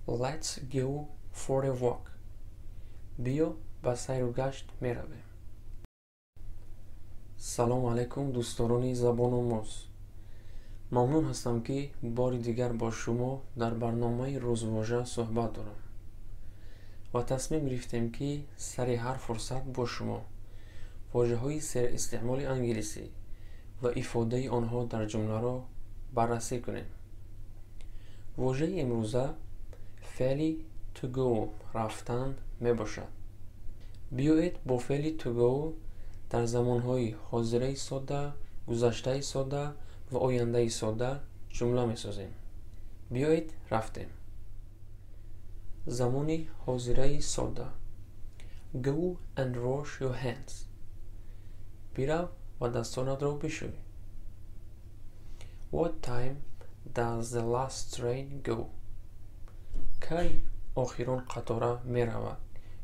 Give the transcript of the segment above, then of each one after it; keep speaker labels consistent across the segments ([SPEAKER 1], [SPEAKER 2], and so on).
[SPEAKER 1] Let's go for a walk. Биё, ба сайру гашт меравем. Салому алайкум, дӯстдорони забономӯз! Мамнун ҳастам, ки бори дигар бо шумо дар барномаи «Рӯзвожа» суҳбат дорам ва тасмим гирифтем, ки сари ҳар фурсат бо шумо вожаҳои серистеъмоли англисӣ ва ифодаи онҳо дар ҷумларо баррасӣ кунем. Вожаи имрӯза феъли to go, рафтан мебошад. Биёед, бо феъли to go дар замонҳои ҳозираи содда, гузаштаи содда ва ояндаи содда ҷумла месозем. Биёед, рафтем. Замони ҳозираи содда: Go and wash your hands. Бирав ва дастонатро бишӯй. What time does the last train go? Кай охирон қатора меравад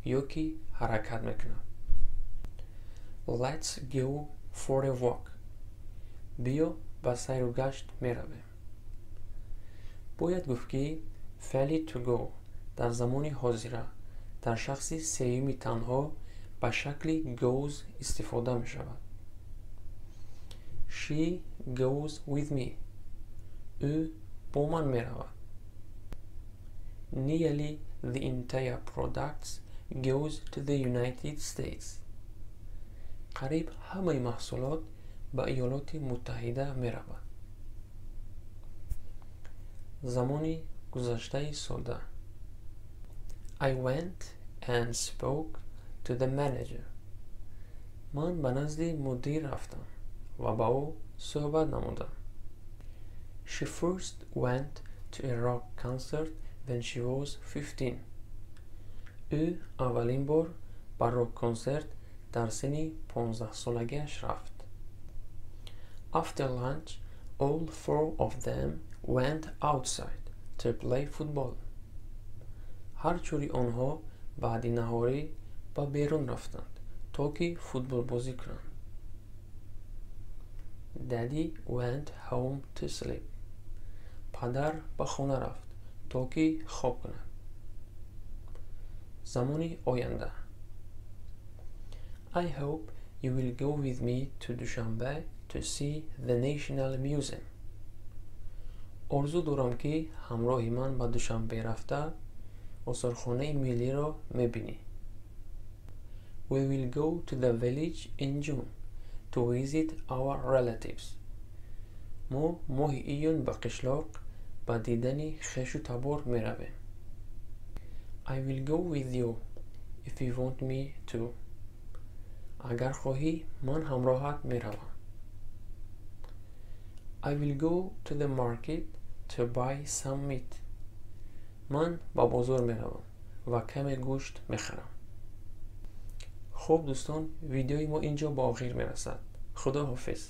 [SPEAKER 1] ё ки ҳаракат мекунад? Let's go for a walk. Биё, ба сайру гашт меравем. Бояд гуфт, ки феъли to go дар замони ҳозира дар шахси сеюми танҳо ба шакли goes истифода мешавад. She goes with me. Ӯ бо ман меравад. Nearly the entire products goes to the United States. Қариб ҳамаи маҳсулот ба Иёлоти Муттаҳида меравад. Замони гузаштаи содда: I went and spoke to the manager. Ман ба назди мудир рафтам ва ба ӯ суҳбат намудам. She first went to a rock concert when she was 15. Ӯ аввалин бор ба рок-консерт дар синни 15-солагиаш рафт. After lunch, all four of them went outside to play football. Ҳар чори онҳо баъди наҳорӣ ба берун рафтанд, то ки футболбозӣ кунанд. Daddy went home to sleep. Падар ба хона рафт, то ки хоб кунад. Замони оянда: I hope you will go with me to Dushanbe to see the National Museum. Орзу дорам, ки ҳамроҳи ман ба Душанбе рафта, осорхонаи миллиро мебинӣ. We will go to the village in June to visit our relatives. Мо моҳи июн ба қишлоқ ба дидани хешу табор меравем. I will go with you if you want me to. Агар хоҳӣ, ман ҳамроҳат меравам. I will go to the market to buy some meat. Ман ба бозор меравам ва каме гӯшт мехарам. Хуб, дӯстон, видеои мо ин ҷо ба охир мерасад. Худо ҳофиз.